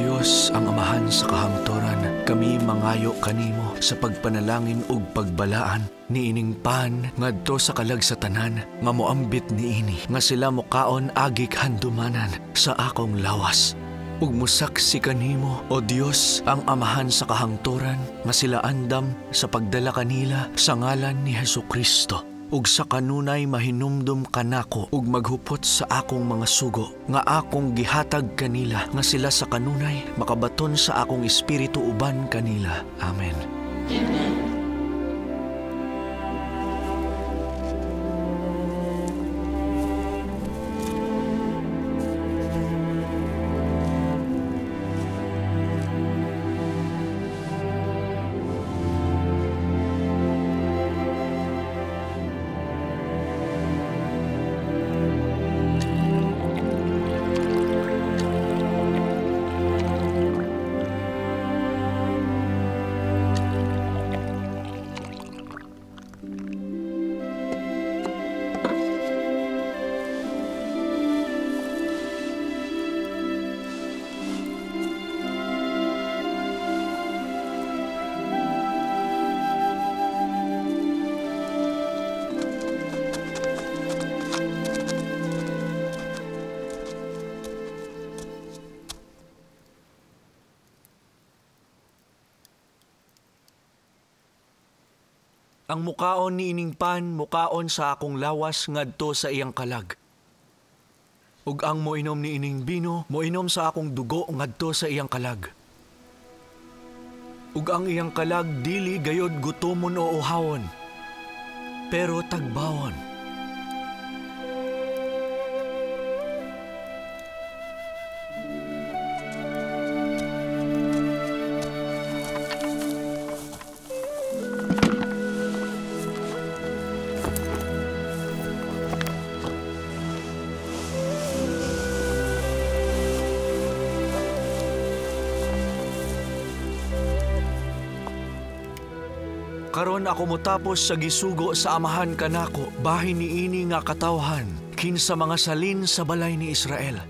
Dios, ang Amahan sa kahangtoran, kami mangayo kanimo sa pagpanalangin ug pagbalaan niining pan ngadto sa kalag sa tanan nga moambit niini nga sila mokaon agik handumanan sa akong lawas. Ug mosaksi kanimo, O Dios, ang Amahan sa kahangtoran nga sila andam sa pagdala kanila sa ngalan ni Hesukristo. Ug sa kanunay mahinumdum kanako ug maghupot sa akong mga sugo nga akong gihatag kanila nga sila sa kanunay makabaton sa akong espiritu uban kanila. Amen. Amen. Ang mukaon ni ining pan, mukaon sa akong lawas ngadto sa iyang kalag. Ug ang moinom ni ining bino, moinom sa akong dugo ngadto sa iyang kalag. Ug ang iyang kalag dili gayod gutomon o uhawon, pero tagbawon. Karon ako motapos sa gisugo sa Amahan kanako, bahin niini nga katawhan, kinsa mga salin sa balay ni Israel.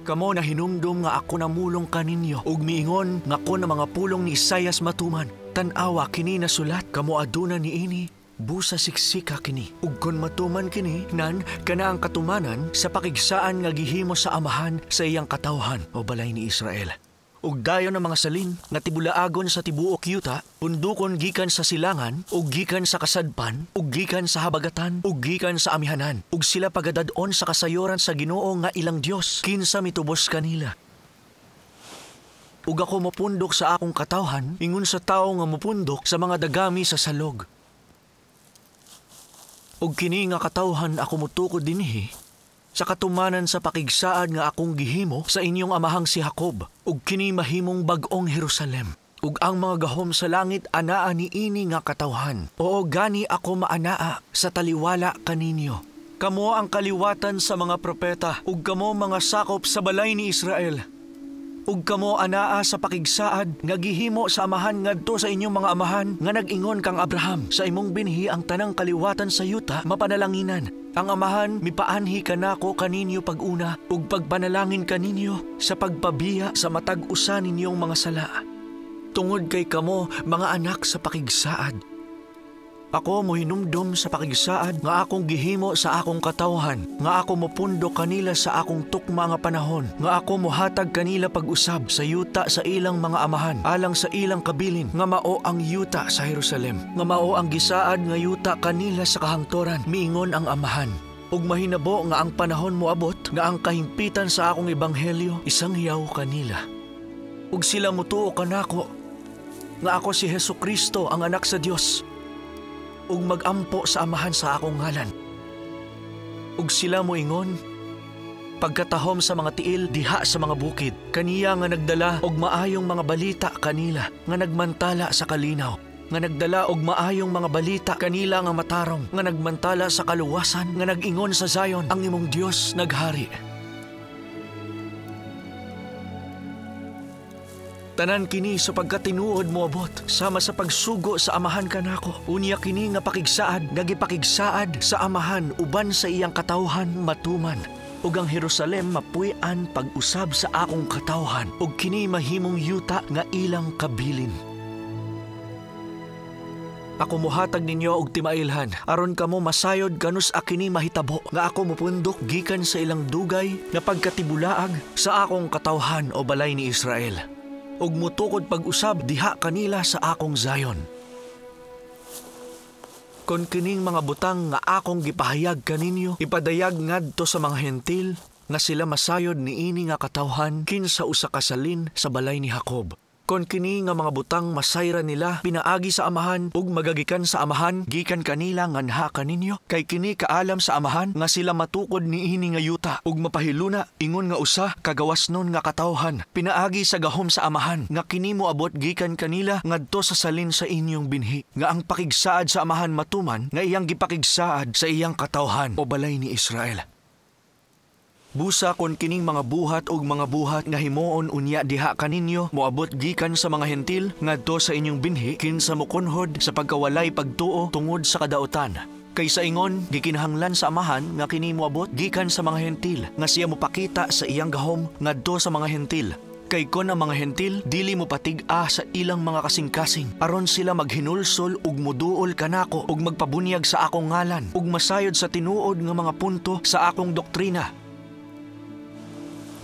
Kamo na hinumdum nga ako namulong kaninyo, ug miingon nga kon ang mga pulong ni Isayas matuman. Tan-awa kini nasulat, kamo aduna niini, busa siksika kini. Ug kon matuman kini, nan kana ang katumanan sa pakigsaan nga gihimo sa Amahan sa iyang katawhan o balay ni Israel. Ug dayon ang mga salin nga tibulaagon sa tibuok yuta, pundukon gikan sa silangan, ug gikan sa kasadpan, ug gikan sa habagatan, ug gikan sa amihanan, ug sila pagadad-on sa kasayoran sa Ginoo nga ilang Dios, kinsa mitubos kanila. Ug ako mopundok sa akong katawhan, ingon sa tawo nga mopundok sa mga dagami sa salog. Ug kini nga katawhan ako motukod dinhi sa katumanan sa pakigsaad nga akong gihimo sa inyong amahang si Jacob, ug kini mahimong bag-ong Jerusalem. Ug ang mga gahom sa langit anaa niini nga katawhan. Oo, gani ako maanaa sa taliwala kaninyo. Kamo ang kaliwatan sa mga propeta, ug kamo mga sakop sa balay ni Israel. Ug kamo anaa sa pakigsaad nga gihimo sa amahan ngadto sa inyong mga amahan nga nag-ingon kang Abraham, sa imong binhi ang tanang kaliwatan sa yuta mapanalanginan. Ang amahan mipaanhi kanako kaninyo pag-una ug pagpanalangin kaninyo sa pagpabiya sa matag usa ninyong mga sala. Tungod kay kamo mga anak sa pakigsaad. Ako mohinumdom sa pakigsaad nga akong gihimo sa akong katawhan, nga ako mopundo kanila sa akong tukma nga panahon, nga ako mohatag kanila pag-usab sa yuta sa ilang mga amahan, alang sa ilang kabilin, nga mao ang yuta sa Jerusalem, nga mao ang gisaad nga yuta kanila sa kahangtoran, miingon ang amahan. Ug mahinabo nga ang panahon moabot, nga ang kahimpitan sa akong ebanghelyo isang hiyaw kanila. Ug sila motuo kanako, nga ako si Hesukristo ang anak sa Dios, ug magampo sa amahan sa akong ngalan. Ug sila moingon, pagkatahom sa mga tiil diha sa mga bukid, kaniya nga nagdala og maayong mga balita kanila, nga nagmantala sa kalinaw, nga nagdala og maayong mga balita kanila nga matarong, nga nagmantala sa kaluwasan, nga nag-ingon sa Zion, ang imong Dios naghari. Tanan kini sa pagkatinuod moabot, sama sa pagsugo sa amahan kanako. Unya kini nga pakigsaad, nga gipakigsaad sa amahan uban sa iyang katawhan matuman. Ug ang Jerusalem mapuy-an pag-usab sa akong katawhan, ug kini mahimong yuta nga ilang kabilin. Ako mohatag ninyo og timailhan, aron kamo masayod kanus kini mahitabo, nga ako mupundok gikan sa ilang dugay nga pagkatibulaag sa akong katawhan o balay ni Israel, ug mutukod pag-usab diha kanila sa akong Zion. Kon kining mga butang nga akong gipahayag kaninyo, ipadayag ngadto sa mga Hentil nga sila masayod niini nga katawhan kinsa usa ka salin sa balay ni Jacob. Kon kini nga mga butang masayra nila pinaagi sa Amahan ug magagikan sa Amahan gikan kanila nganha kaninyo, kay kini kaalam sa Amahan nga sila matukod niini nga yuta ug mapahiluna ingon nga usa kagawasnon nga katawhan pinaagi sa gahom sa Amahan nga kini moabot gikan kanila ngadto sa salin sa inyong binhi, nga ang pakigsaad sa Amahan matuman nga iyang gipakigsaad sa iyang katawhan o balay ni Israel. Busa kon kining mga buhat og mga buhat nga himuon unya diha kaninyo moabot gikan sa mga Hentil ngadto sa inyong binhi kinsa mokunhod sa pagkawalay pagtuo tungod sa kadautan. Kay sa ingon gikinahanglan sa Amahan nga kini moabot gikan sa mga Hentil nga siya mopakita sa iyang gahom ngadto sa mga Hentil. Kay kon ang mga Hentil dili mo patig-a sa ilang mga kasing-kasing aron sila maghinulsol ug moduol kanako ug magpabunyag sa akong ngalan ug masayod sa tinuod nga mga punto sa akong doktrina.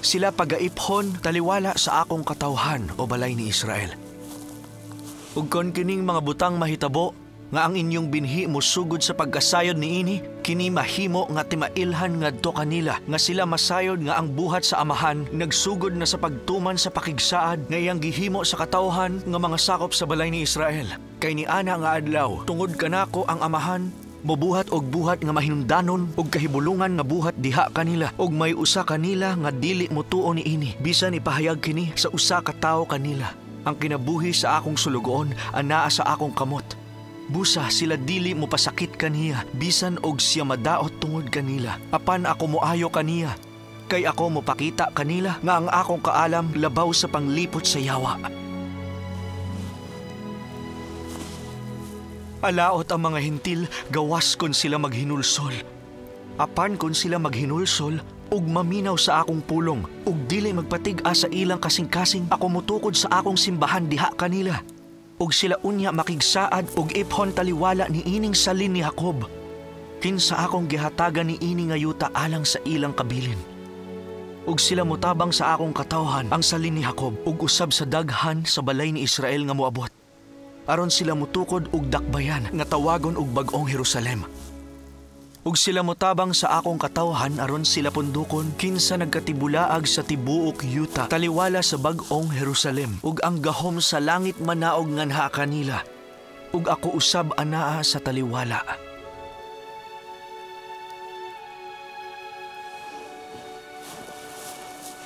Sila pagaiphon taliwala sa akong katawhan o balay ni Israel. Ug kon kining mga butang mahitabo nga ang inyong binhi mosugod sa pagkasayod niini, kini mahimo nga timailhan ngadto kanila nga sila masayod nga ang buhat sa Amahan nagsugod na sa pagtuman sa pakigsaad nga iyang gihimo sa katawhan nga mga sakop sa balay ni Israel. Kay niana nga adlaw tungod kanako ang Amahan mobuhat og buhat nga mahinungdanon og kahibulungan nga buhat diha kanila, og may usa kanila nga dili motuo niini bisan ipahayag kini sa usa ka tawo kanila. Ang kinabuhi sa akong sulugoon anaa sa akong kamot. Busa sila dili mopasakit kaniya bisan og siya madaot tungod kanila. Apan ako moayo kaniya, kay ako mopakita kanila nga ang akong kaalam labaw sa panglipot sa yawa. Alaot ang mga Hentil, gawas kon sila maghinulsol. Apan kon sila maghinulsol, ug maminaw sa akong pulong, ug dili magpatig-a sa ilang kasing-kasing, ako motukod sa akong simbahan diha kanila. Ug sila unya makigsaad ug iphon taliwala ni ining salin ni Jacob, kinsa akong gihatagan ni ini nga yuta alang sa ilang kabilin. Ug sila motabang sa akong katawhan ang salin ni Jacob, ug usab sa daghan sa balay ni Israel nga moabot, aron sila motukod og dakbayan nga tawagon og bag-ong Jerusalem. Ug sila motabang sa akong katawhan aron sila pundukon kinsa nagkatibulaag sa tibuok yuta taliwala sa bag-ong Jerusalem, ug ang gahom sa langit manaog nganha kanila, ug ako usab anaa sa taliwala.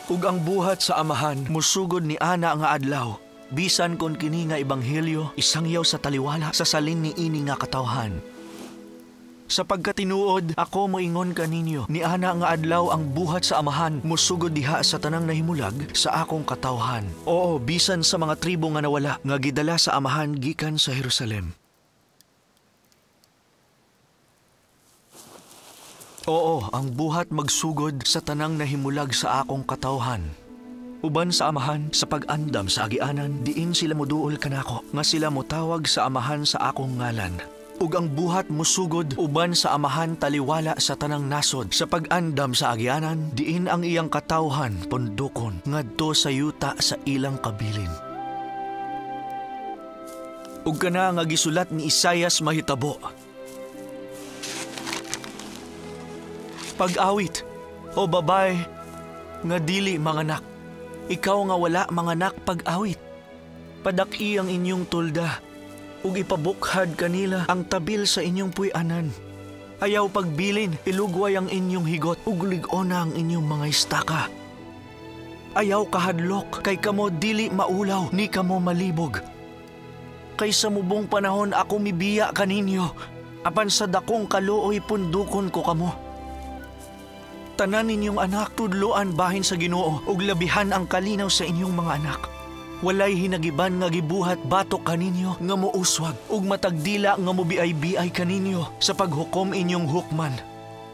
Ug ang buhat sa Amahan mosugod ni ana nga adlaw, bisan kon kini nga ebanghelyo isangyaw sa taliwala sa salin ni ini nga katawhan. Sa pagkatinuod, ako moingon kaninyo, ni ana nga adlaw ang buhat sa Amahan mosugod diha sa tanang nahimulag sa akong katawhan. Oo, bisan sa mga tribo nga nawala, nga gidala sa Amahan gikan sa Jerusalem. Oo, ang buhat magsugod sa tanang nahimulag sa akong katawhan. Uban sa Amahan sa pag-andam sa agianan, diin sila moduol kanako, nga sila motawag sa Amahan sa akong ngalan. Ug ang buhat mosugod uban sa Amahan taliwala sa tanang nasod sa pag-andam sa agianan, diin ang iyang katawhan pundukon ngadto sa yuta sa ilang kabilin. Ug kana nga gisulat ni Isayas mahitabo. Pag-awit, o babae nga dili manganak, ikaw nga wala manganak, pag-awit. Padaki ang inyong tulda, ug ipabukhad kanila ang tabil sa inyong puy-anan. Ayaw pagbilin, ilugway ang inyong higot, ug lig-ona ang inyong mga istaka. Ayaw kahadlok, kay kamo dili maulaw, ni kamo malibog. Kay sa mubong panahon ako mibiya kaninyo, apan sa dakong kaluoy pundukon ko kamo. Tanan ninyong anak, tudloan bahin sa Ginoo, ug labihan ang kalinaw sa inyong mga anak. Walay hinagiban nga gibuhat batok kaninyo nga mouswag, ug matagdila nga mobiay-biay kaninyo sa paghukom inyong hukman.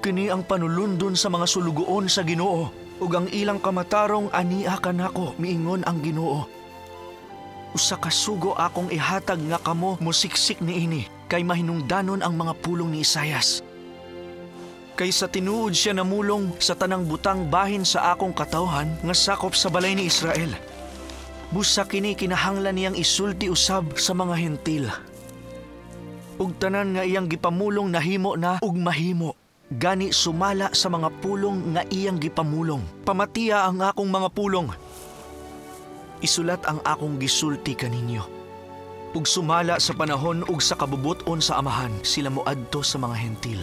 Kini ang panulundon sa mga sulugoon sa Ginoo, ug ang ilang kamatarong ania kanako, miingon ang Ginoo. Usa ka sugo akong ihatag nga kamo mosiksik niini, kay mahinungdanon ang mga pulong ni Isayas. Kay sa tinuod siya namulong sa tanang butang bahin sa akong katawhan nga sakop sa balay ni Israel. Busa kini kinahanglan niyang isulti usab sa mga Hentil. Ug tanan nga iyang gipamulong nahimo na ug mahimo. Gani sumala sa mga pulong nga iyang gipamulong. Pamatiya ang akong mga pulong. Isulat ang akong gisulti kaninyo. Ug sumala sa panahon ug sa kabubuton sa Amahan, sila moadto sa mga Hentil.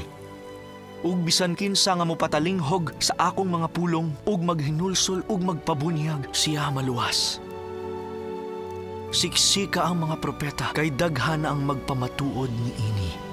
Ug bisan kinsa nga mopatalinghog sa akong mga pulong ug maghinulsol ug magpabunyag, siya maluwas. Siksika ang mga propeta, kay daghan ang magpamatuod niini.